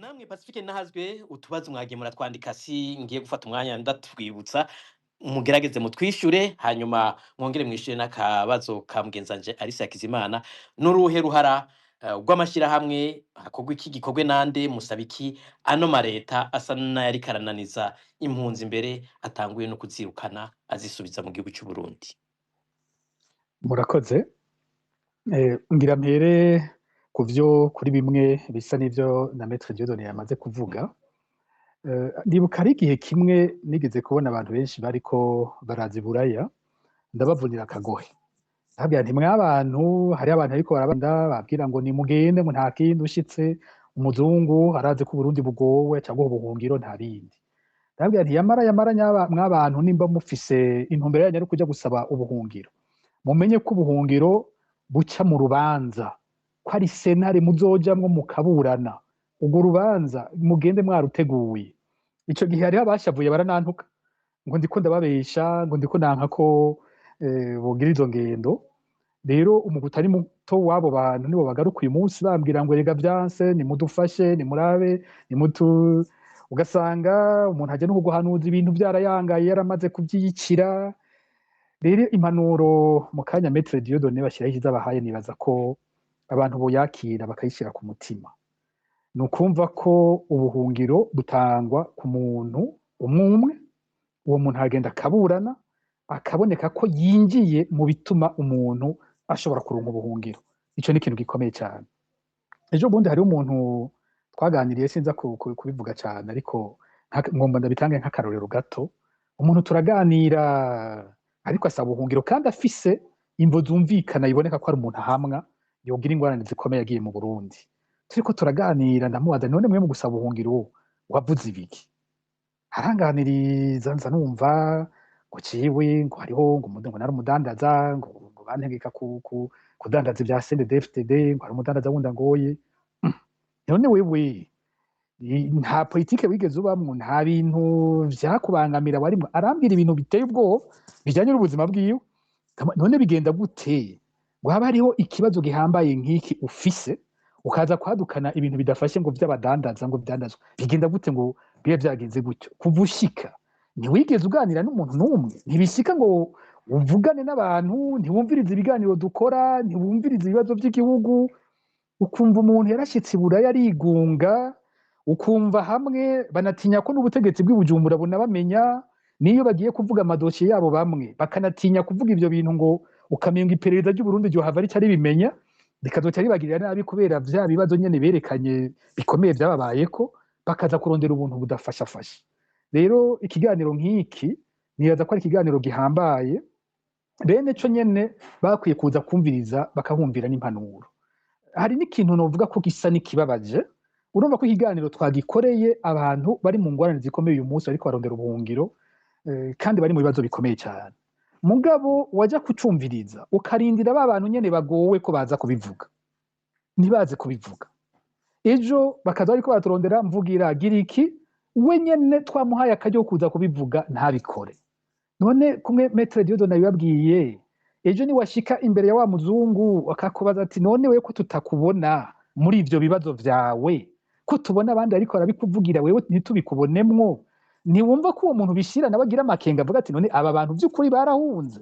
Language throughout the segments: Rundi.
Namwe Pacifique Nahazwe, utubazo mwagiye muratwandika, si ngiye gufata umwanya ndatwibutsa, mugerageze mutwishure, hanyuma mwongere mwishure n'akabazo ka mugenzanje Alice Hakizimana. N'uruhe ruhara rw'amashirahamwe? Hakorwa iki? Gikorwe nande? Musaba iki ano mareta asa n'ayariko arananiza impunzi, imbere atanguye no kuzirukana azisubiza mu gihugu c'u Burundi? Murakoze. Ngira mpere ku vyo kuri bimwe bisa n'ivyo na Maître Dieudonné yamaze kuvuga. Ndibuka ari igihe kimwe nigeze kubona abantu benshi bariko baraza iburaya, ndabavunira akagohe, ndababwira nti: "Mwabantu, hariho abantu ariko barabanda babwira ngo nimugende, ngo nta kindi, ushitse umuzungu arazi ko Uburundi bugowe cyangwa ubuhungiro, nta bindi." Ndababwira nti: "Yamara yamara mwabantu, nimba mufise intumbero yanyu ari kuja gusaba ubuhungiro, mumenye ko ubuhungiro buca mu rubanza, ko ari sentare muzojamwo mukaburana. Urwo rubanza mugende mwaruteguye." Ico gihe hariho abashavuye baranantuka ngo ndiko ndababesha, ngo ndiko nanka ko bogira izo ngendo. Rero umugwi utari muto w'abo bantu nibo bagaruka uyu munsi bambwira ngo: "Erega vyanse, nimudufashe, nimurabe, nimutu." Ugasanga umuntu aje no kuguhanuza ibintu vyarayangaye, yaramaze kuvyiyicira. Rero impanuro mu kanya Maître Dieudonné bashyiraho izabahaye, nibaza ko abantu boyakira bakayishyira ku mutima. Ni ukumva ko ubuhungiro butangwa ku muntu umwe umwe. Uwo muntu aragenda akaburana, akaboneka ko yinjiye mu bituma umuntu ashobora kuronka ubuhungiro. Ico ni ikintu gikomeye cyane. Ejo bundi hariho umuntu twaganiriye, sinza kubivuga cyane, ariko ngomba ndabitange nk'akarorero gato. Umuntu turaganira, ariko asaba ubuhungiro kandi afise imvo zumvikana, iboneka ko ari umuntu ahamwa yogira ingorane zikomeye agiye mu Burundi. Turiko turaganira ndamubaza: "None mwe mu gusaba ubuhungiro wavuze ibiki?" Aranganiriza, nza numva ngo ciwe ngo hariho ngo nari umudandaza, ngo bantegeka kudandaza ibya CNDD-FDD, ngo hari umudandaza wundi angoye. None wewe nta politike wigeze ubamwo? Nta bintu vyakubangamira warimwo? Arambwira ibintu biteye ubwoba bijanye n'ubuzima bwiwe. None bigenda gute ngo haba hariho ikibazo gihambaye nk'iki ufise, ukaza kwadukana ibintu bidafashe ngo vy'abadandaza, ngo vyandazwa? Bigenda gute ngo bibe vyagenze gutyo? Kuva ushika ntiwigeze uganira n'umuntu n'umwe, ntibishika ngo uvugane n'abantu, ntiwumvirize ibiganiro dukora, ntiwumvirize ibibazo by'igihugu. Ukumva umuntu yarashitse i Buraya arigunga, ukumva hamwe banatinya ko n'ubutegetsi bw'i Bujumbura bunabamenya, niyo bagiye kuvuga amadosiye yabo bamwe bakanatinya kuvuga ivyo bintu, ngo ukamenga iperereza ry'Uburundi ryohava rica ribimenya, rikazoca ribagirira nabi kubera vya bibazo nyene berekanye bikomeye vyababayeko, bakaza kurondera ubuntu budafashafasha. Rero ikiganiro nk'iki nibaza ko ari ikiganiro gihambaye. Bene co nyene bakwiye kuza kumviriza, bakahumvira n'impanuro. Hari n'ikintu novuga ko gisa n'ikibabaje. Urumva ko ikiganiro twagikoreye abantu bari mu ngorane zikomeye uyu munsi, bariko barondera ubuhungiro, kandi bari mu bibazo bikomeye cyane. Mugabo wajya kucumviriza, ukarindira ba bantu nyene bagowe ko baza kubivuga, ntibaze kubivuga. Ejo bakaza bariko baraturondera: "Mvugira, gira iki." We nyene twamuhaye akaryo ko kuza kubivuga, ntabikore. None kumwe Maître Dieudonné yabibabwiye, ejo niwashika imbere ya wa muzungu akakubaza ati: "None wewe ko tutakubona muri ivyo bibazo vyawe, ko tubona abandi ariko barabikuvugira, wewe ntitubikubonemwo?" Ntiwumva ko uwo muntu bishira nawe agira amakenga, avuga ati: "None aba bantu vy'ukuri barahunze?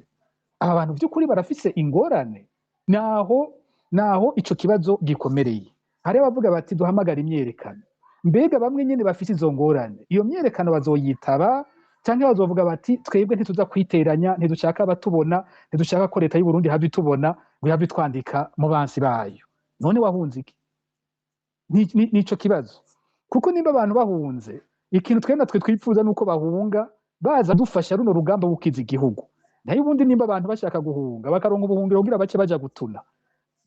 Aba bantu vy'ukuri barafise ingorane?" Naho ico kibazo gikomereye, hari abavuga bati: "Duhamagara imyerekano." Mbega bamwe nyene bafise izo ngorane, iyo myerekano bazoyitaba, canke bazovuga bati: "Twebwe ntituza kwiteranya, ntidushaka abatubona, ntidushaka ko leta y'u Burundi ihava itubona ngo ihave itwandika mu bansi bayo"? None wahunze iki? Nico kibazo. Kuko nimba abantu bahunze, ikintu twe natwe twifuza nuko bahunga baza dufasha runo rugamba gukiza igihugu. Nayo ubundi nimba abantu bashaka guhunga, bakaronka ubuhungiro kugira bace baja gutuna,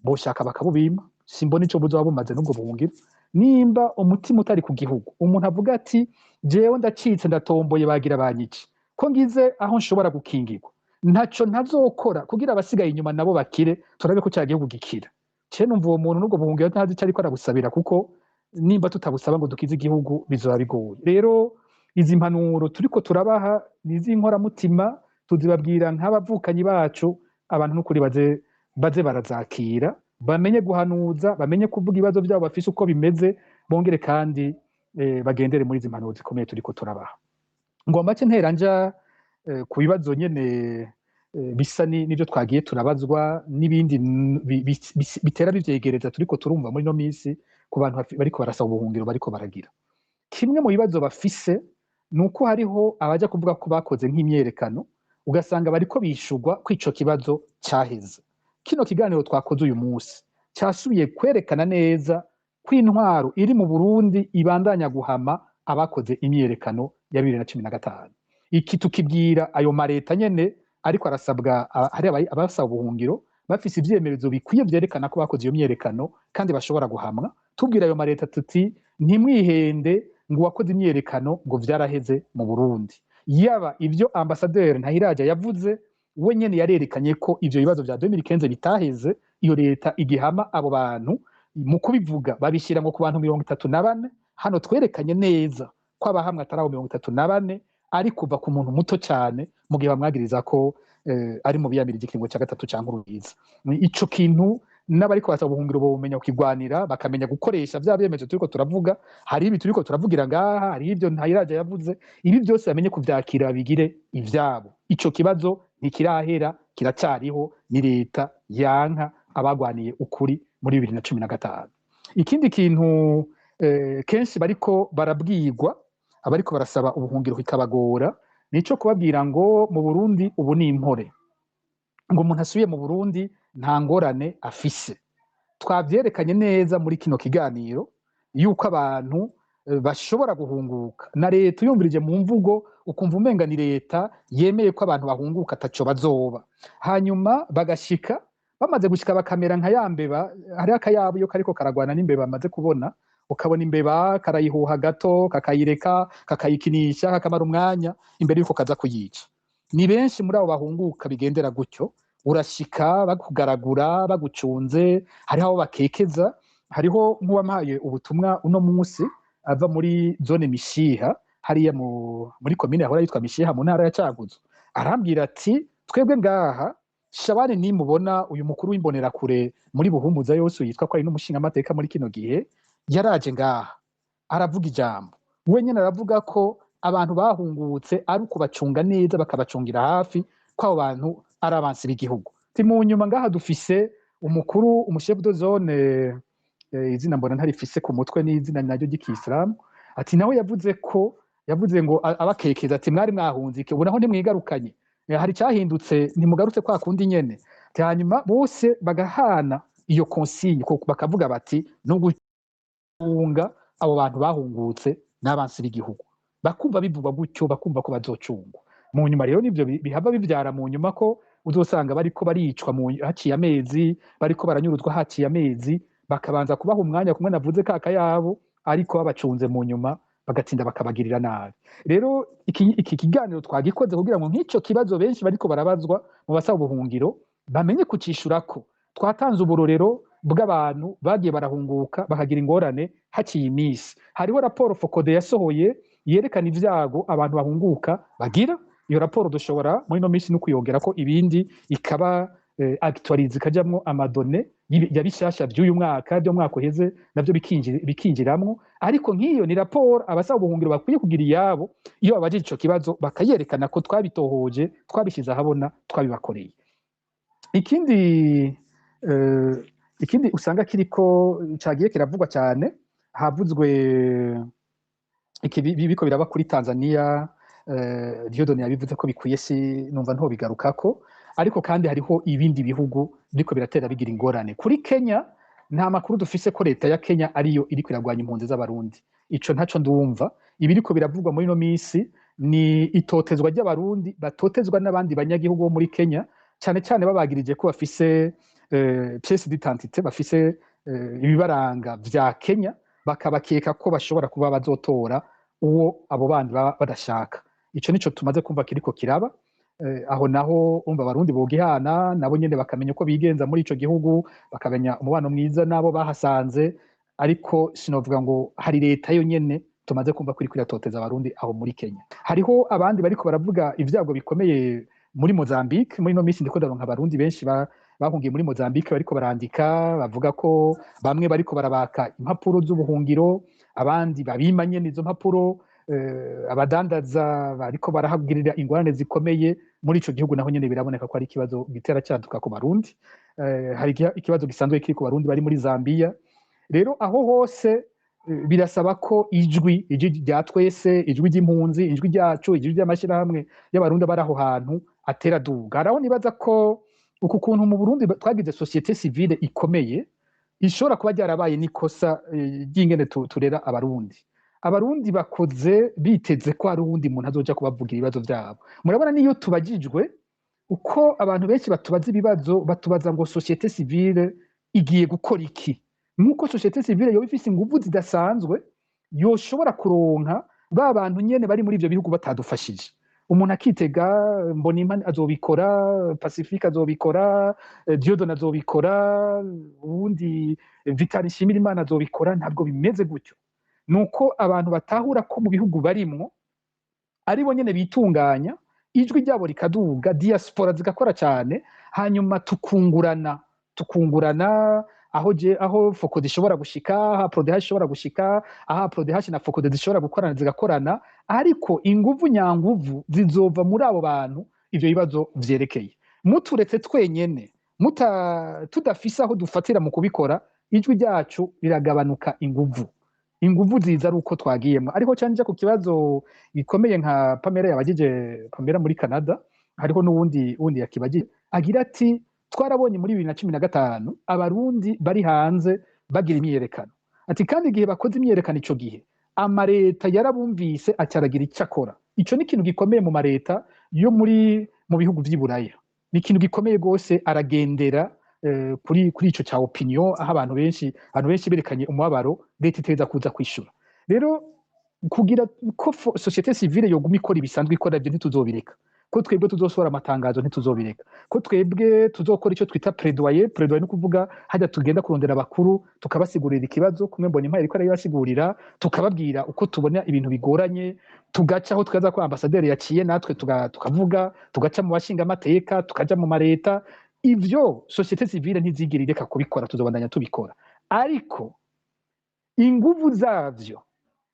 boshaka bakabubima, simbona ico buzoba bumaze n'ubwo buhungiro. Nimba umutima utari ku gihugu, umuntu avuga ati: "Jewe ndacitse, ndatomboye, bagira banyice, ko ngize aho nshobora gukingirwa, ntaco ntazokora kugira abasigaye inyuma nabo bakire, turabe ko ca gihugu gikira." Ce numva uwo muntu n'ubwo buhungiro ntazi ico ariko arabusabira, kuko nimba tutabusaba ngo dukize igihugu bizoba bigoye. Rero izi mpanuro turiko turabaha ni iz'inkoramutima, tuzibabwira nk'abavukanyi bacu. Abantu n'ukuri baze barazakira, bamenye guhanuza, bamenye kuvuga ibibazo byabo bafise uko bimeze, bongere kandi Bagendere muri izi mpanuro zikomeye turiko turabaha. Ngomba ce ntera nja ku bibazo nyene bisa n'ivyo twagiye turabazwa n'ibindi bitera bivyegereza turiko turumva muri no misi ku bantu bariko barasaba ubuhungiro. Bariko baragira kimwe mu bibazo bafise ni uko hariho abaja kuvuga ko bakoze nk'imyerekano, ugasanga bariko bishurwa ko ico kibazo caheze. Kino kiganiro twakoze uyu munsi cyasubiye kwerekana neza ko intwaro iri mu Burundi ibandanya guhama abakoze imyerekano ya 2015. Iki tukibwira ayo mareta nyene ariko arasabwa hari abasaba ubuhungiro bafise ivyemezo bikwiye vyerekana ko bakoze iyo myerekano kandi bashobora guhamwa. Tubwira ayo mareta tuti: "Ntimwihende ngo uwakoze imyerekano ngo vyaraheze mu Burundi." Yaba ivyo ambasaderi Ntahiraja yavuze, we nyene yarerekanye ko ivyo bibazo vya 2015 bitaheze. Iyo leta igihama abo bantu, mu kubivuga babishyira ngo ku bantu 34. Hano twerekanye neza ko abahamwe atari abo 34, ari kuva ku muntu muto cyane mu gihe bamwagiriza ko ari mu biyamirije ikiringo cya gatatu cya Nkurunziza. Ico kintu n'abariko basaba ubuhungiro bobumenya kukigwanira, bakamenya gukoresha vya vyemezo turiko turavuga. Hari ibi turiko turavugira ngaha, hari ibyo Ntahiraja yavuze, ibi byose bamenye kuvyakira, bigire ivyabo. Ico kibazo ntikirahera, kiracyariho, ni leta yanka abagwaniye ukuri muri 2015. Ikindi kintu kenshi bariko barabwirwa abariko barasaba ubuhungiro kikabagora, nico kubabwira ngo mu Burundi ubu ni impore, ngo umuntu asubiye mu Burundi nta ngorane afise. Twavyerekanye neza muri kino kiganiro yuko abantu bashobora guhunguka, na leta uyumvirije mu mvugo ukumva umenga ni leta yemeye ko abantu bahunguka ataco bazoba. Hanyuma bagashika, bamaze gushika bakamera nka ya mbeba. Hariho akayabo iyo kariko karagwana n'imbeba bamaze kubona, ukabona imbeba karayihuha gato, kakayireka, kakayikinisha, kakamara umwanya imbere yuko kaza kuyica. Ni benshi muri abo bahunguka bigendera gutyo. Urashika bakugaragura, bagucunze, hariho abo bakekeza. Hariho nk'uwampaye ubutumwa uno munsi ava muri zone Mishiha hariya muri komine yahora yitwa Mishiha mu ntara ya Cankuzo. Arambwira ati: "Twebwe ngaha, Shabani nimubona, uyu mukuru w'imbonerakure muri Buhumuza yose yitwa ko ari n'umushingamateka muri kino gihe, yaraje ngaha aravuga ijambo wenyine, aravuga ko abantu bahungutse ari ukubacunga neza, bakabacungira hafi, ko abo bantu ari abansi b'igihugu." Ti mu nyuma ngaha dufise umukuru, umu chef de zone, izina mbona ntarifise ku mutwe, n'izina naryo ry'ikisilamu. Ati nawe yavuze ko yavuze ngo abakekeza ati: "Mwari mwahunze iki? Ubu naho ntimwigarukanye? Hari icyahindutse? Ntimugarutse kwa kundi nyene?" Ati hanyuma bose bagahana iyo consigne, bakavuga bati nugucunga abo bantu bahungutse n'abansi b'igihugu. Bakumva bivugwa gutyo, bakumva ko bazocungwa. Mu nyuma rero nivyo bihava bivyara mu nyuma ko uzosanga bariko baricwa mu haciye amezi, bariko baranyuruzwa haciye amezi, bakabanza kubaha umwanya kumwe navuze ka kayabo, ariko babacunze, mu nyuma bagatinda bakabagirira nabi. Rero iki kiganiro twagikoze kugira ngo nk'ico kibazo benshi bariko barabazwa mu basaba ubuhungiro bamenye kucishurako. Twatanze uburorero bw'abantu bagiye barahunguka bakagira ingorane haciye iminsi. Hariho raporo FOCODE yasohoye yerekana ivyago abantu bahunguka bagira. Iyo raporo dushobora muri ino minsi no kuyongera ko ibindi, ikaba actualisée, ikajamwo ama données ya bishasha vy'uyu mwaka, byo mwaka uheze navyo bikinjiramwo. Ariko nk'iyo ni raporo abasaba ubuhungiro bakwiye kugira iyabo, iyo babajije ico kibazo bakayerekana ko twabitohoje, twabishize ahabona, twabibakoreye. Ikindi usanga kiriko cagiye kiravugwa cyane, havuzwe iki biriko biraba kuri Tanzania. Dieudonné yabivuze ko bikwiye, si numva ntobigarukako. Ariko kandi hariho ibindi bihugu biriko biratera bigira ingorane. Kuri Kenya, nta makuru dufise ko leta ya Kenya ariyo iriko iragwanya impunzi z'Abarundi. Ico ntaco ndumva. Ibiriko biravugwa muri ino minsi ni itotezwa ry'Abarundi batotezwa n'abandi banyagihugu bo muri Kenya, cyane cyane babagirije ko bafise pièce d'identité, bafise ibibaranga vya Kenya, bakabakeka ko bashobora kuba bazotora uwo abo bandi baba badashaka. Ico nico tumaze kumva kiriko kiraba. Aho naho umva Abarundi bogihana nabo nyene, bakamenya uko bigenza muri ico gihugu, bakamenya umubano mwiza nabo bahasanze. Ariko sinovuga ngo hari leta yo nyene tumaze kumva ko iriko iratoteza Abarundi aho muri Kenya. Hariho abandi bariko baravuga ivyago bikomeye muri Mozambique. Muri ino minsi ndiko ndaronka Abarundi benshi bahungiye muri Mozambique bariko barandika, bavuga ko bamwe bariko barabaka impapuro z'ubuhungiro, Abandi babima nyene izo mpapuro, abadandaza bariko barahagirira ingorane zikomeye muri ico gihugu. Naho nyene biraboneka ko ari ikibazo gitera cyaduka ku Barundi. Hari ikibazo gisanzwe kiri ku Barundi bari muri Zambia. Rero aho hose birasaba ko ijwi rya twese, ijwi ry'impunzi, ijwi ryacu, ijwi ry'amashyirahamwe y'Abarundi bari aho hantu atera duga. Haraho nibaza ko uku kuntu mu Burundi twagize société civile ikomeye ishobora kuba ryarabaye n'ikosa ry'ingene turera Abarundi. Abarundi bakoze biteze ko hari uwundi muntu azoja kubavugira ibibazo vyabo. Murabona niyo tubajijwe, uko abantu benshi batubaza ibibazo, batubaza ngo société civile igiye gukora iki, nk'uko société civile yoba ifise inguvu zidasanzwe yoshobora kuronka ba bantu nyene bari muri ivyo bihugu batadufashije. Umuntu akitega Mbonimpa azobikora, Pacifique azobikora, Dieudonné azobikora, uwundi Vital Nshimirimana azobikora. Ntabwo bimeze gutyo. Nuko abantu batahura ko mu bihugu barimwo ari bo nyene bitunganya, ijwi ryabo rikaduga, diaspora zigakora cyane, hanyuma tukungurana aho je aho FOCODE ishobora gushika, aho APRODH ishobora gushika, aho APRODH na FOCODE zishobora gukorana zigakorana. Ariko inguvu nyanguvu zizova muri abo bantu ivyo bibazo vyerekeye. Muturetse twenyene, tudafise aho dufatira mu kubikora, ijwi ryacu riragabanuka inguvu. Inguvu ziza ari uko twagiyemo. Ariko canje ku kibazo gikomeye nka Pamela yabagije, Pamela muri Canada, hariho n'uwundi wundi yakibagije agira ati: "Twarabonye muri 2015 Abarundi bari hanze bagira imyiyerekano." Ati: "Kandi igihe bakoze imyiyerekano, ico gihe amareta yarabumvise, acaragira icyo akora." Ico ni ikintu gikomeye mu mareta yo mu bihugu vy'i Buraya, ni ikintu gikomeye rwose. Aragendera kuri ico ca opinion, aho abantu benshi berekanye umubabaro, leta iteza kuza kwishura. Rero kugira ko société civile yoguma ikora ibisanzwe ikora, ivyo ntituzobireka. Ko twebwe tuzosohora amatangazo, ntituzobireka. Ko twebwe tuzokora icyo twita plaidoyer. Plaidoyer ni ukuvuga hajya tugenda kurondera abakuru, tukabasigurira ikibazo kumwe Mbonimpa yariko arabibasigurira, tukababwira uko tubona ibintu bigoranye, tugaca aho twaza ko ambasaderi yaciye, natwe tukavuga, tugaca mu bashingamateka, tukaja mu mareta. Ivyo société civile ntizigira ireka kubikora, tuzobandanya tubikora. Ariko inguvu zavyo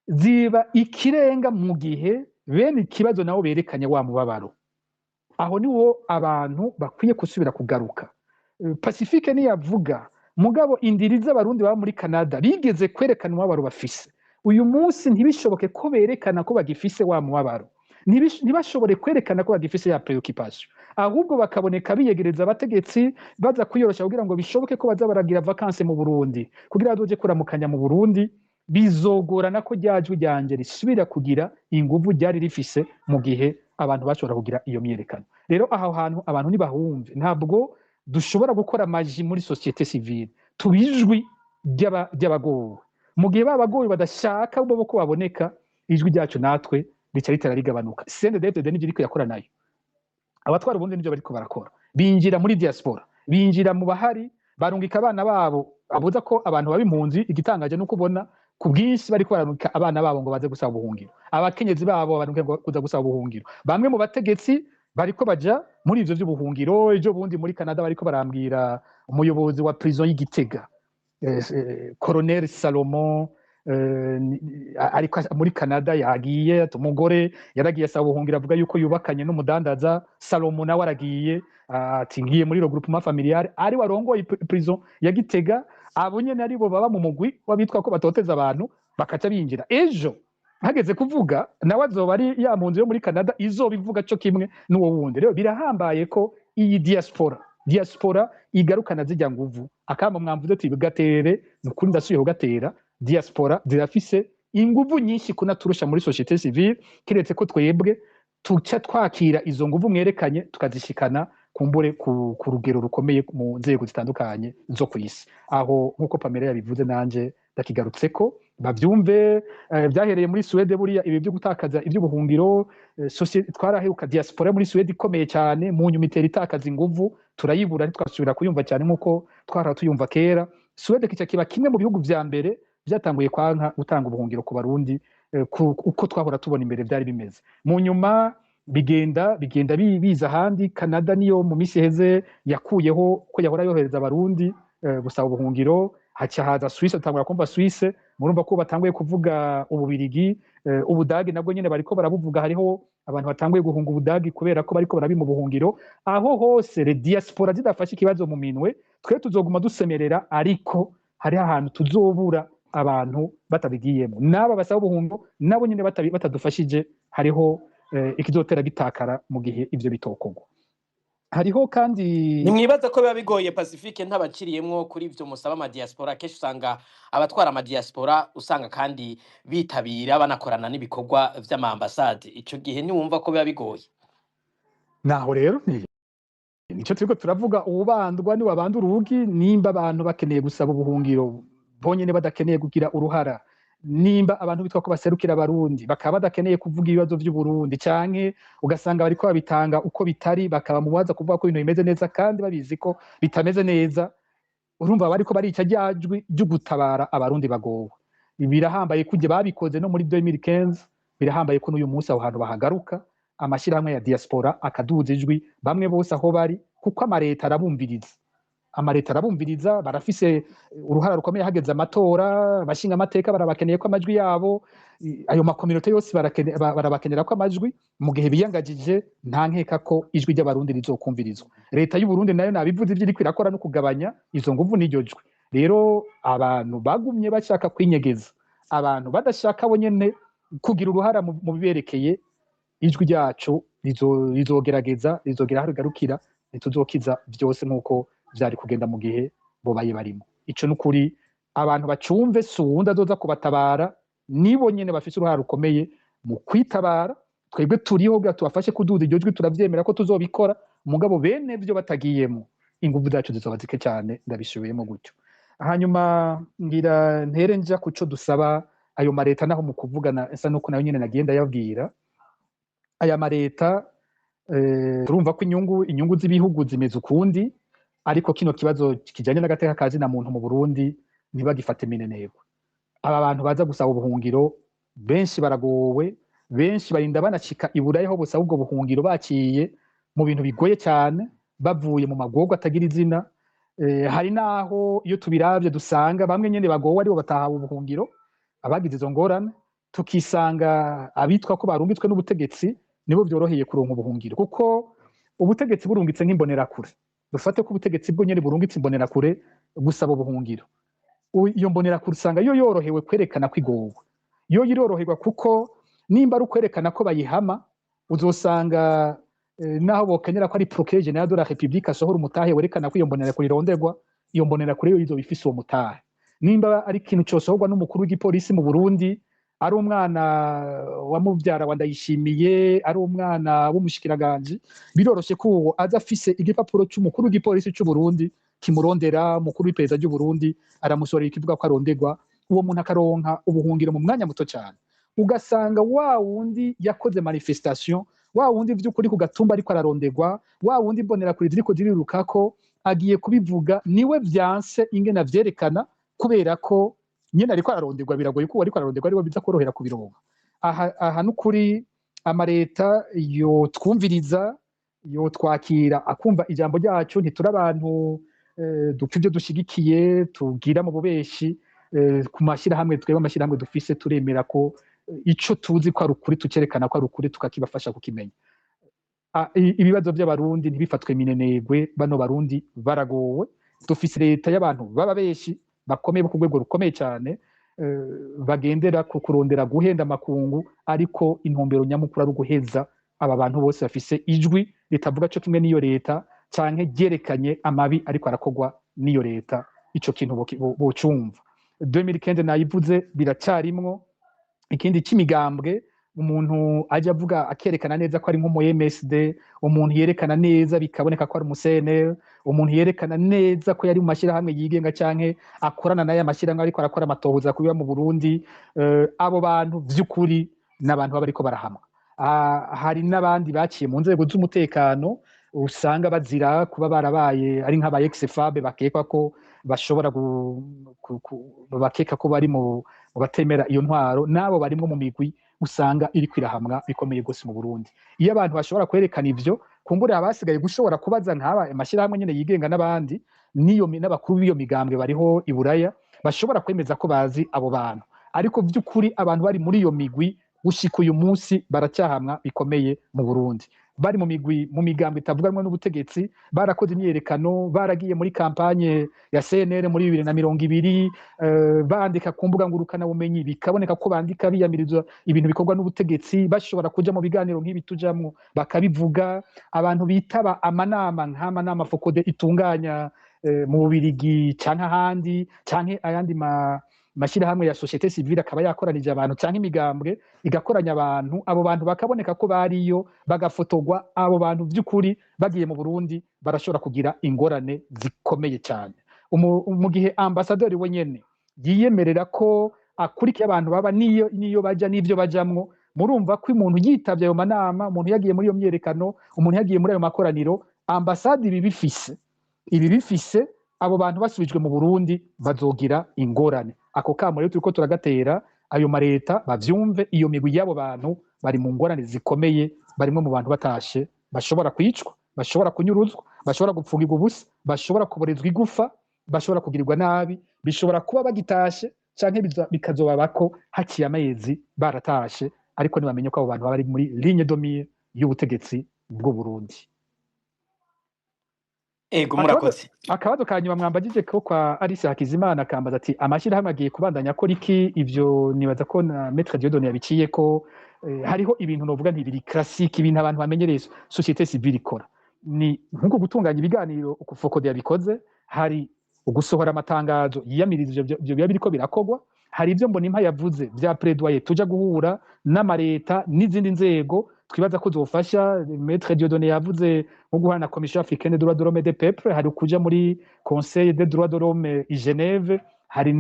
ziba ikirenga mu gihe bene ikibazo nabo berekanye wa mubabaro. Aho niho abantu bakwiye gusubira kugaruka. Pacifique niyavuga, mugabo indiri z'Abarundi baba muri Canada bigeze kwerekana umubabaro bafise, uyu munsi ntibishoboke ko berekana ko bagifise wa mubabaro, ntibashobore kwerekana ko bagifise ya préoccupation, ahubwo bakaboneka biyegereza abategetsi, baza kwiyorosha kugira ngo bishoboke ko baza baragira vacances mu Burundi, kugira bazoje kuramukanya mu Burundi. Bizogorana ko rya jwi ryanje risubira kugira inguvu ryari rifise mu gihe abantu bashobora kugira iyo myiyerekano. Rero aho hantu abantu ntibahumve, ntabwo dushobora gukora magie muri société civile. Tubijwi ry'abagowe. Mu gihe babagowe badashaka bo ko baboneka, ijwi ryacu natwe rica ritera rigabanuka. CNDD-FDD nivyo iriko yakora nayo, abatwara ubundi nivyo bariko barakora, binjira muri diaspora, binjira mu bahari, barungika abana babo. Abuza ko abantu baba impunzi, igitangaje nuko ubona ku bwinshi bariko bararungika abana babo ngo baze gusaba ubuhungiro, abakenyezi babo barungika ngo kuza gusaba ubuhungiro. Bamwe mu bategetsi bariko baja muri ivyo vy'ubuhungiro. Ejo bundi muri Canada bariko barambwira umuyobozi wa prison y'Igitega, Colonel Salomon, ariko muri Canada yagiye ati umugore yaragiye asaba ubuhungiro, avuga yuko yubakanye n'umudandaza. Salomo nawe aragiye, ati ngiye muri regroupement familial, ari warongoye prison ya Gitega. Abo nyene aribo baba mu mugwi w'abitwa ko batoteza abantu, bakaca binjira. Ejo hageze kuvuga, nawe azoba ari ya mpunzi yo muri Canada izobivuga co kimwe n'uwo wundi. Rero birahambaye ko iyi diaspora igarukana zijya nguvu. Akamo mwamvuze ati gatere, ni ukuri ndasubiye kugatera. Diaspora zirafise inguvu nyinshi kunaturusha muri société civile, kiretse ko twebwe tuca twakira izo nguvu mwerekanye, tukazishikana kumbure ku rugero rukomeye mu nzego zitandukanye zo ku isi. Aho nk'uko Pamela yabivuze, nanje ndakigarutseko, bavyumve. Byahereye muri Suwede buriya ibi byo gutakaza iby'ubuhungiro. Twaraheruka diaspora muri Suwede ikomeye cyane, mu nyuma itera itakaza inguvu, turayibura, ntitwasubira kuyumva cyane nk'uko twahora tuyumva kera. Suwede kica kiba kimwe mu bihugu vya mbere byatanguye kwanka gutanga ubuhungiro ku Barundi, uko twahora tubona imbere byari bimeze. Mu nyuma bigenda biza ahandi. Canada niyo mu minsi iheze yakuyeho ko yahora yohereza Abarundi gusaba ubuhungiro. Haca haza Suisse, atangura kumva Suisse, murumva ko batanguye kuvuga Ububirigi, Ubudagi nabwo nyene bariko barabuvuga. Hariho abantu batanguye guhunga Ubudagi kubera ko bariko barabi mu buhungiro. Aho hose les diaspora zidafashe ikibazo mu minwe, twe tuzoguma dusemerera, ariko hariho ahantu tuzobura abantu batabigiyemo. N'aba basaba ubuhungiro nabo nyene batadufashije, hariho ikizotera gitakara mu gihe ivyo bitokorwa. Hariho kandi Nimwibaza ko biba bigoye, Pacifique, ntabaciriyemwo, kuri ivyo musaba amadiaspora? Kenshi usanga abatwara amadiaspora usanga kandi bitabira banakorana n'ibikorwa vy'amaambasade. Ico gihe ntiwumva ko biba bigoye? Naho rero nico turiko turavuga: uwubandwa ni wabanda urugi. Nimba abantu bakeneye gusaba ubuhungiro bonyene badakeneye kugira uruhara, nimba abantu bitwa ko baserukira Abarundi bakaba badakeneye kuvuga ibibazo vy'Uburundi, canke ugasanga bariko babitanga uko bitari, bakaba mubaza kuvuga ko ibintu bimeze neza kandi babizi ko bitameze neza, urumva bariko barica rya jwi ryo gutabara Abarundi bagowe. Birahambaye kujya babikoze no muri 2015, birahambaye ko n'uyu munsi aho hantu bahagaruka, amashyirahamwe ya diaspora akaduza ijwi bamwe bose aho bari, kuko amareta arabumviriza, amareta arabumviriza. Barafise uruhara rukomeye. Hageze amatora, abashinga amateka barabakeneye ko amajwi yabo, ayo makominote yose barabakenera ko amajwi. Mu gihe biyangagije, nta nkeka ko ijwi ry'Abarundi rizokumvirizwa. Leta y'u Burundi nayo nabivuze, ivyo iriko irakora no kugabanya izo nguvu n'iryo jwi. Rero abantu bagumye bashaka kwinyegeza, abantu badashaka bo nyene kugira uruhara mu biberekeye, ijwi ryacu rizogerageza rizogera aho rigarukira. Ntituzokiza vyose nk'uko vyari kugenda mu gihe bobaye barimo. Ico nukuri abantu bacumve, si uwundi azoza kubatabara, nibo nyene bafise uruhara rukomeye mu kwitabara. Twebwe turiho kugira tubafashe kuduza iryo jwi, turavyemera ko tuzobikora, mugabo bene vyo batagiyemo, inguvu zacu zizoba zike cyane. Ndabisubiyemo gutyo. Hanyuma ngira ntere nja kuco dusaba ayo mareta. Naho mu kuvugana esa nuko nayo nyene nagiye ndayabwira aya mareta, turumva ko inyungu z'ibihugu zimeze ukundi, ariko kino kibazo kijanye n'agateka ka zina muntu mu Burundi ntibagifate minenegwe. Aba bantu baza gusaba ubuhungiro benshi baragowe, benshi barinda banashika i Burayi aho busaba ubwo buhungiro baciye mu bintu bigoye cyane, bavuye mu magorwa atagira izina. Hari naho iyo tubiravye dusanga bamwe nyene bagowe aribo batahawe ubuhungiro, abagize izo ngorane, tukisanga abitwa ko barungitswe n'ubutegetsi nibo vyoroheye kuronka ubuhungiro, kuko ubutegetsi burungitse nk'imbonerakure, dufate ko ubutegetsi bwo nyene burungitse imbonerakure gusaba ubuhungiro, iyo mbonerakure usanga yo yorohewe kwerekana ko igowe. Yo iroroherwa kuko nimba ari ukwerekana ko bayihama, uzosanga naho bokenyera ko ari procureur général de la République asohora umutahe werekana ko iyo mbonerakure ironderwa, iyo mbonerakure yo izoba ifise uwo mutahe. Nimba ari ikintu cosohorwa n'umukuru w'igipolisi mu Burundi, ari umwana wa muvyara wa Ndayishimiye, ari umwana w'umushikiranganje, biroroshe ko uwo aza afise igipapuro c'umukuru w'igipolisi c'u Burundi kimurondera, umukuru w'iperereza ry'u Burundi aramusorera ikivuga ko aronderwa, uwo muntu akaronka ubuhungiro mu mwanya muto cyane. Ugasanga wa wundi yakoze manifestation, wa wundi vy'ukuri ku gatumba ariko araronderwa, wa wundi imbonerakure ziriko zirirukako agiye kubivuga, niwe vyanse ingene avyerekana, kubera ko nyene ariko araronderwa. Biragoye ko ariko araronderwa ariwe biza korohera kubironka. Aha nukuri amareta yotwumviriza, yotwakira, akumva ijambo ryacu. Ntituri abantu dupfa ibyo dushigikiye tugira mu bubeshi ku mashyirahamwe. Twebwe amashyirahamwe dufise, turemera ko ico tuzi ko ari ukuri tucerekana ko ari ukuri, tukakibafasha kukimenya. Ibibazo by'Abarundi ntibifatwe minenegwe. Bano Barundi baragowe. Dufise leta y'abantu baba benshi bakomeye, bo ku rwego rukomeye cyane, bagendera ku kurondera guhenda amakungu, ariko intumbero nyamukuru ari uguheza aba bantu bose bafise ijwi ritavuga co kimwe n'iyo leta canke ryerekanye amabi ariko arakorwa n'iyo leta. Ico kintu bocumva. 2015 nayivuze, biracarimwo. Ikindi c'imigambwe, umuntu ajya avuga akerekana neza ko ari nko mu MSD, umuntu yerekana neza bikaboneka ko ari umu CNL, umuntu yerekana neza ko yari mu mashyirahamwe yigenga canke akorana n'aya mashyirahamwe ariko arakora amatohoza kubiba mu Burundi, abo bantu vy'ukuri n'abantu baba bariko barahamwa. Hari n'abandi baciye mu nzego z'umutekano usanga bazira kuba barabaye ari nk'aba ex-FAB bakekwa ko bashobora bakeka ko bari mu batemera iyo ntwaro, nabo barimwo mu migwi usanga iri kwirahamwa bikomeye gose mu Burundi. Iyo abantu bashobora kwerekana ivyo, kumbure abasigaye gushobora kubaza nk'aba amashyirahamwe nyene yigenga n'abandi n'iyo n'abakuru b'iyo migambwe bariho i Buraya. Bashobora kwemeza ko bazi abo bantu, ariko vy'ukuri abantu bari muri iyo migwi gushika uyu munsi baracyahamwa bikomeye mu Burundi. Bari mu migwi, mu migambo itavuganwa n'ubutegetsi, barakoze imyiyerekano, baragiye muri campagne ya CNL muri 2020, bandika ku mbuga ngurukana bumenyi, bikaboneka ko bandika biyamiriza ibintu bikorwa n'ubutegetsi, bashobora kuja mu biganiro nk'ibi tujamwo bakabivuga. Abantu bitaba amanama nk'amanama FOCODE itunganya mu Bubirigi canke ahandi, canke ayandi mashyirahamwe ya société civile akaba yakoranije abantu, canke imigambwe igakoranya abantu, abo bantu bakaboneka ko bariyo, bagafotorwa. Abo bantu by'ukuri bagiye mu Burundi barashobora kugira ingorane zikomeye cyane. Mu gihe ambasaderi we nyene yiyemerera ko akurikiye abantu baba niyo baja n'ivyo bajamwo, murumva ko umuntu yitavye ayo manama, umuntu yagiye muri iyo myerekano, umuntu yagiye muri ayo makoraniro, ambasade ibi bifise abo bantu basubijwe mu Burundi bazogira ingorane. Ako kamo rero turiko turagatera ayo mareta bavyumve, iyo migwi y'abo bantu bari mu ngorane zikomeye, barimwe mu bantu batashe bashobora kwicwa, bashobora kunyuruzwa, bashobora gupfungirwa ubusa, bashobora kuborezwa igufa, bashobora kugirirwa nabi. Bishobora kuba bagitashe canke bikazobabako haciye amezi baratashe, ariko ntibamenye ko abo bantu baba bari muri ligne de mire y'ubutegetsi bw'u Burundi. Ego. Akabazo Murakoze. Akabazo ka nyuma mwambagije ko kwa Alice Hakizimana, akambaza ati: "Amashyirahamwe agiye kubandanya akora iki?" Ivyo nibaza ko na Maître Dieudonné yabiciye ko hariho ibintu novuga ntibiri classique, ibintu abantu bamenyereye société civile ikora, ni nkuko gutunganya ibiganiro uko FOCODE yabikoze, hari ugusohora amatangazo yiyamiriza ivyo biba biriko birakorwa, hari ibyo Mbonimpa yavuze vya plaidoyer, tuja guhura n'amareta n'izindi nzego twibaza ko zofasha. Maître Dieudonné yavuze nko guhura na Commission africaine des droits de l'homme et des peuples, hari ukuja muri Conseil des droits de l'homme i Genève, hari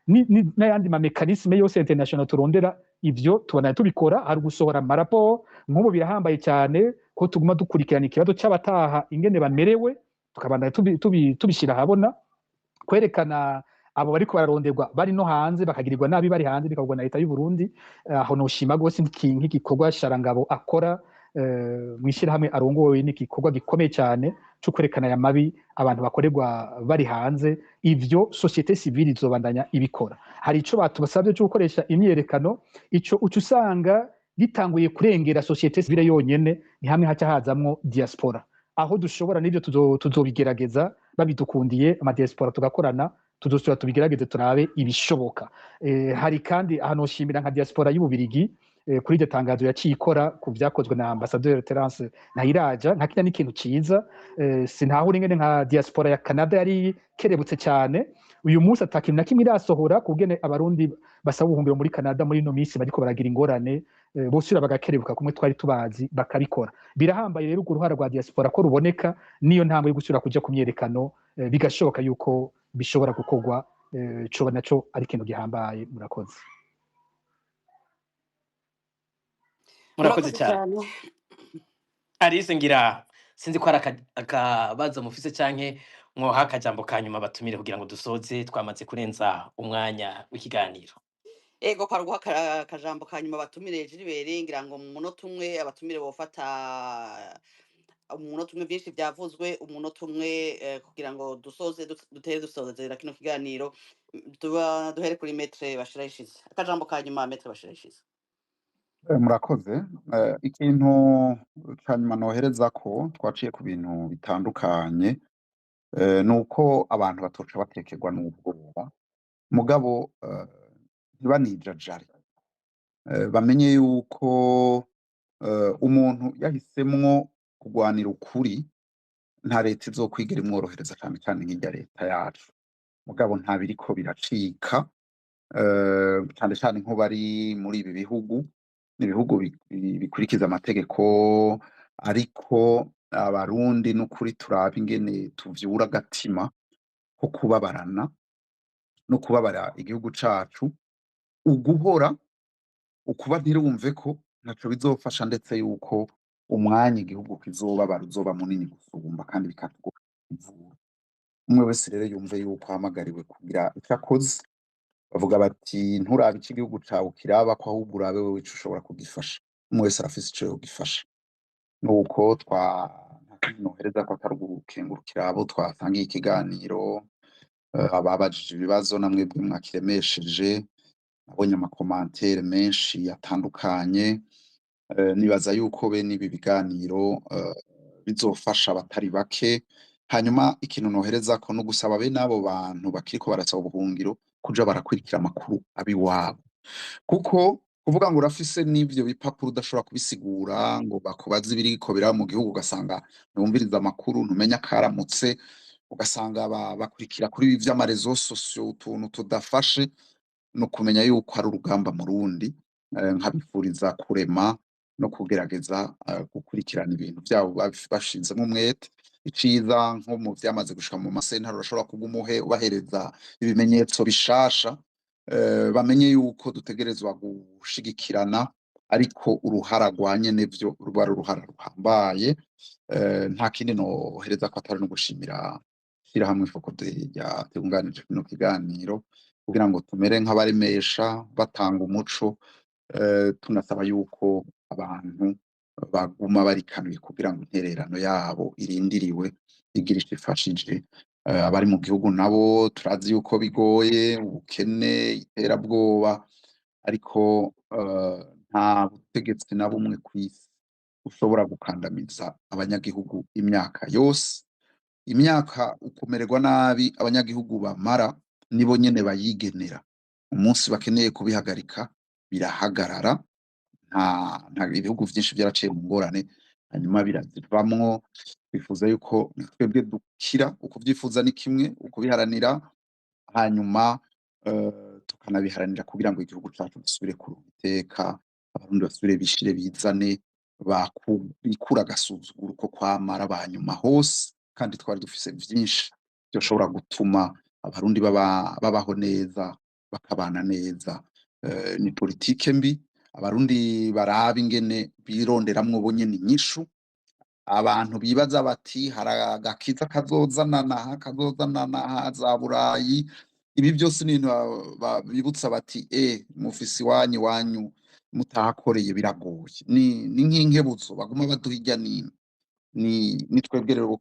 n'ayandi ma mécanismes yose international turondera. Ivyo tubona tubikora, hari gusohora amaraporo. Nk'ubu birahambaye cyane ko tuguma dukurikirana ikibazo c'abataha ingene bamerewe, tukabandanya tubishyira ahabona, kwerekana abo bariko bararonderwa bari no hanze, bakagirirwa nabi bari hanze, bikakorwa na leta y'u Burundi. Aho noshima gose nk'igikorwa Sharangabo akora mw'ishyirahamwe arongoye, n'igikorwa gikomeye cyane cyo kwerekana aya mabi abantu bakorerwa bari hanze. Ivyo société civile izobandanya ibikora. Hari ico batubasabye cyo gukoresha imyiyerekano, ico uca usanga gitanguye kurengera société civile yonyene, ni hamwe haca hazamwo diaspora. Aho dushobora n'ivyo tuzobigerageza babidukundiye, amadiaspora tugakorana, tuzosubira tubigerageze turabe ibishoboka. Hari kandi ahantu hoshimira nka diaspora y'Ububirigi kuri iryo tangazo yaciye ikora ku vyakozwe na ambassadeur Terence Ntayiraja, nka kirya n'ikintu ciza. Sinahura ingene nka diaspora ya Canada yari kerebutse cyane, uyu munsi ata kintu na kimwe irasohora kugene Abarundi basaba ubuhungiro muri Canada muri ino minsi bariko baragira ingorane. Bosubira bagakerebuka kumwe twari tubazi bakabikora. Birahambaye rero urwo ruhara rwa diaspora ko ruboneka, niyo ntambwe yo gusubira kuja ku myerekano, bigashoboka yuko bishobora gukorwa, coba naco ari ikintu gihambaye. Murakoze. Murakoze Murakoze cyane. cyane. Alice, ngira sinzi ko hari akabazo mufise canke mwoha akajambo ka nyuma batumire kugira ngo dusoze, twamaze kurenza umwanya w'ikiganiro. Ego, kwa ruguha akajambo ka nyuma batumire Gilbert, ngira ngo mu munota umwe abatumire bofata umunota umwe, byinshi byavuzwe, umunota umwe kugira ngo dusoze dutere dusozera kino kiganiro. Tuba duhere kuri Maître Bashirayishize, akajambo ka nyuma, Maître Bashirayishize. Murakoze. Ikintu ca nyuma nohereza ko twaciye ku bintu bitandukanye, nuko abantu batoca batekerwa n'ubwoba, mugabo ntibanijajare. Bamenye yuko umuntu yahisemwo kugwanira ukuri nta leta izokwigera imworohereza, cane cane nk'irya leta yacu. Mugabo nta biriko biracika, cane cane nko bari muri ibi bihugu, ibihugu bikurikiza amategeko, ariko Abarundi n'ukuri turabe ingene tuvyura agatima ko kubabarana no kubabara igihugu cacu. Uguhora ukuba ntirumve ko ntaco bizofasha, ndetse yuko umwanya igihugu kizobabara uzoba munini gusumba kandi bikatugora kuvura. Umwe wese rero yumve yuko ahamagariwe kugira ico akoze. Bavuga bati: "Nturabe ico igihugu cawe kiraba ko, ahubwo urabe wewe ico ushobora kugifasha." Umwe wese arafise ico yogifasha. Nuko twa nta kindi nohereza ko atari ugukengurukira abo twasangiye ikiganiro. Ababajije ibibazo namwebwe mwakiremesheje, nabonye ama commentaires menshi atandukanye. Nibaza yuko bene ibi biganiro bizofasha abatari bake. Hanyuma ikintu noherezako no gusaba bene abo bantu bakiriko barasaba ubuhungiro kuja barakurikira amakuru abiwabo, kuko kuvuga ngo urafise n'ivyo bipapuro udashobora kubisigura ngo bakubaze ibiriko biraba mu gihugu, ugasanga ntiwumviriza amakuru, ntumenya akaramutse, ugasanga bakurikira kuri ibi vy'ama réseaux sociaux utuntu tudafashe, no kumenya yuko ari urugamba mu rundi. Nkabifuriza kurema no kugerageza gukurikirana ibintu vyabo bashizemwo umwete. Iciza nko mu vyamaze gushika mu masentare, urashobora kuguma uhe ubahereza ibimenyetso bishasha, bamenye yuko dutegerezwa gushigikirana, ariko uruhara rwa nyenevyo ruba ari uruhara ruhambaye. Nta kindi nohereza ko atari no gushimira ishirahamwe FOCODE ryatunganije kino kiganiro kugira ngo tumere nk'abaremesha batanga umuco, tunasaba yuko abantu baguma barikanuye kugira ngo intererano yabo irindiriwe igira ico ifashije. Abari mu gihugu nabo turazi yuko bigoye, ubukene, iterabwoba, ariko nta butegetsi na bumwe kw'isi ushobora gukandamiza abanyagihugu imyaka yose. Imyaka ukumererwa nabi abanyagihugu bamara nibo nyene bayigenera. Umunsi bakeneye kubihagarika birahagarara. Nta ibihugu vyinshi vyaraciye mu ngorane hanyuma birazivamwo. Twifuza yuko twebwe dukira, ukuvyifuza ni kimwe, ukubiharanira, hanyuma tukanabiharanira kugira ngo igihugu cacu gisubire kuronka iteka, Abarundi basubire bishire bizane, bikure agasuzuguro ko kwamara abanyuma hose, kandi twari dufise vyinshi vyoshobora gutuma Abarundi babaho neza, bakabana neza. Ni politike mbi. Abarundi baraba ingene bironderamwo bo nyene inyishu. Abantu bibaza bati hari agakiza kazozanana aha, kazozanana aha za Burayi, ibi byose ni ibintu bibutsa bati mufise iwanyu, iwanyu mutahakoreye biragoye. Ni nk'inkebuzo baguma baduha irya nino. Ni twebwe rero bo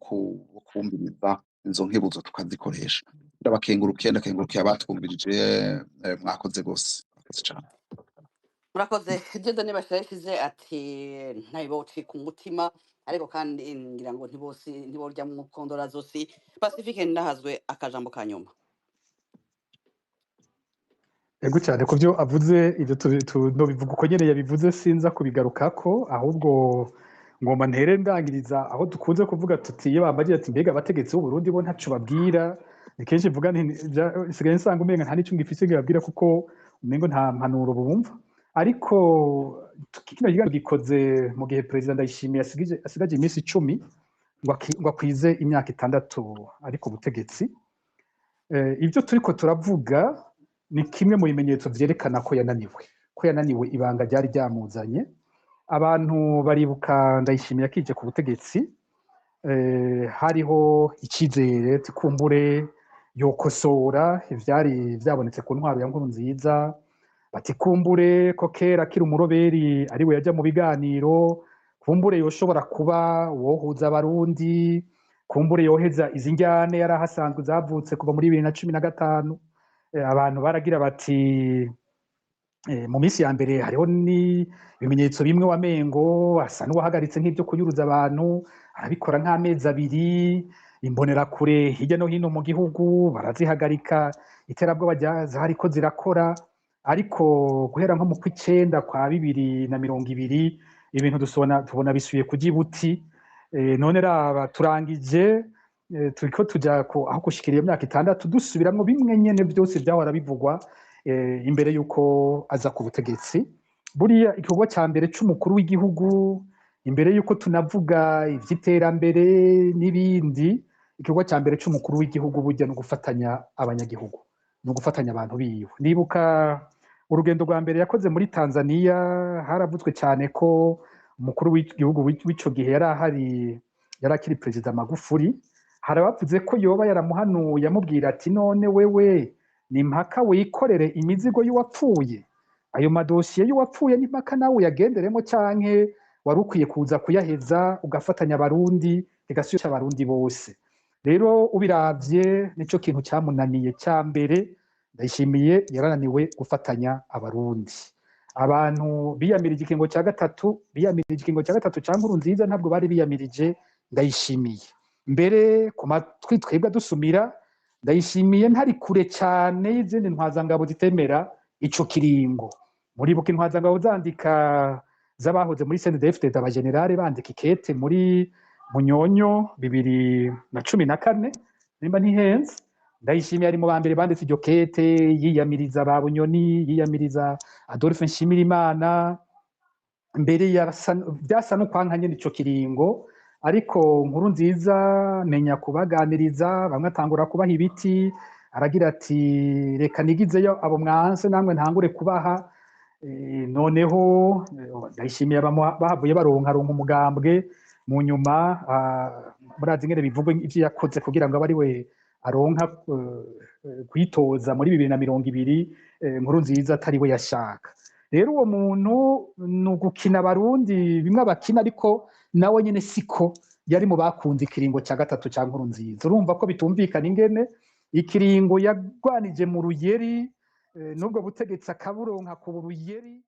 kumviriza izo nkebuzo tukazikoresha. Ndabakengurukiye, ndakengurukiye abatwumvirije, mwakoze gose, mwakoze cane. Murakoze. Dieudonné Bashirayishize ati ntibocika umutima, ariko kandi ngira ngo ntibose ntiborya mu kondora zosi. Pacifique Ndahazwe, akajambo ka nyuma. Ego cyane ku byo avuze, ibyo nobivuga uko nyene yabivuze, sinza kubigarukako, ahubwo ngomba ntere ndangiriza aho dukunze kuvuga tuti iyo bambagira ati mbega abategetsi b'u Burundi bo ntaco babwira. Ni kenshi mvuga nti nsigaye nsanga umenga nta n'ico ngifise ngibabwira, kuko umengo nta mpanuro bumva. Ariko kino kiganiro gikoze mu gihe Perezida Ndayishimiye asigaje iminsi 10 ngo akwize imyaka 6 ari ku butegetsi. Ibyo turiko turavuga ni kimwe mu bimenyetso vyerekana ko yananiwe, ko yananiwe ibanga ryari ryamuzanye. Abantu baribuka Ndayishimiye akije ku butegetsi, hariho icizere tikumbure yokosora ivyari vyabonetse ku ntwaro ya Nkurunziza, batikumbure ko kera akiri umuroberi ariwe yaja mu biganiro, kumbure yoshobora kuba wohuza Abarundi, kumbure yoheza izi njyane yari ahasanzwe zavutse kuva muri 2015. Abantu baragira bati mu minsi ya mbere hariho ni ibimenyetso bimwe wamengo asa n'uwahagaritse nk'ibyo kunyuruza abantu, arabikora nk'amezi 2, imbonerakure hirya no hino mu gihugu barazihagarika, iterabwoba zariko zirakora. Ariko guhera nko mu kw'icenda kwa 2020 ibintu tubona bisubiye kuja ibuti. None raba turangije, turiko tuja aho gushikira iyo myaka 6 dusubiramwo bimwe nyene vyose vyahora bivugwa imbere yuko aza ku butegetsi. Buriya igikorwa ca mbere c'umukuru w'igihugu, imbere yuko tunavuga ivy'iterambere n'ibindi, igikorwa ca mbere c'umukuru w'igihugu burya no gufatanya abanyagihugu, no gufatanya abantu biwe. Nibuka urugendo rwa mbere yakoze muri Tanzania, haravuzwe cyane ko umukuru w'igihugu w'ico gihe yari ahari, yari akiri Perezida Magufuli. Hari abavuze ko yoba yaramuhanuye amubwira ati none wewe ni mpaka wikorere imizigo y'uwapfuye, ayo madosiye y'uwapfuye ni mpaka nawe uyagenderemo, canke wari ukwiye kuza kuyaheza ugafatanya Abarundi, bigasubira Abarundi bose. Rero ubiravye, nico kintu cyamunaniye cya mbere. Ndayishimiye yarananiwe gufatanya Abarundi. Abantu biyamirije ikiringo cya gatatu, biyamirije ikiringo cya gatatu cya Nkurunziza, ntabwo bari biyamirije Ndayishimiye. Mbere ku matwi twebwe dusumira, Ndayishimiye ntari kure cyane y'izindi ntwazangabo zitemera ico kiringo. Muribuka intwazangabo zandika, z'abahoze muri CNDD-FDD, abagenerale bandika ikete muri Munyonyo 2014, nimba ntihenze. Ndayishimiye ari mu ba mbere banditse iryo kete, yiyamiriza ba Bunyoni, yiyamiriza Adolphe Nshimirimana. Mbere byasa no kwanka nyene ico kiringo, ariko Nkurunziza menya kubaganiriza, bamwe atangura kubaha ibiti, aragira ati: "Reka nigizeyo abo mwanse, namwe ntangure kubaha." Noneho Ndayishimiye bahavuye baronka ronka umugambwe mu nyuma. Murazi ingene bivugwa ivyo yakoze kugira ngo abe ari we aronka kwitoza muri 2020, Nkurunziza atari we yashaka. Rero uwo muntu ni ugukina Abarundi bimwe abakina, ariko nawe nyene siko yari mu bakunze ikiringo cya gatatu cya Nkurunziza. Urumva ko bitumvikana ingene ikiringo yagwanije mu ruyeri, n'ubwo butegetsi akaburonka ku ruyeri.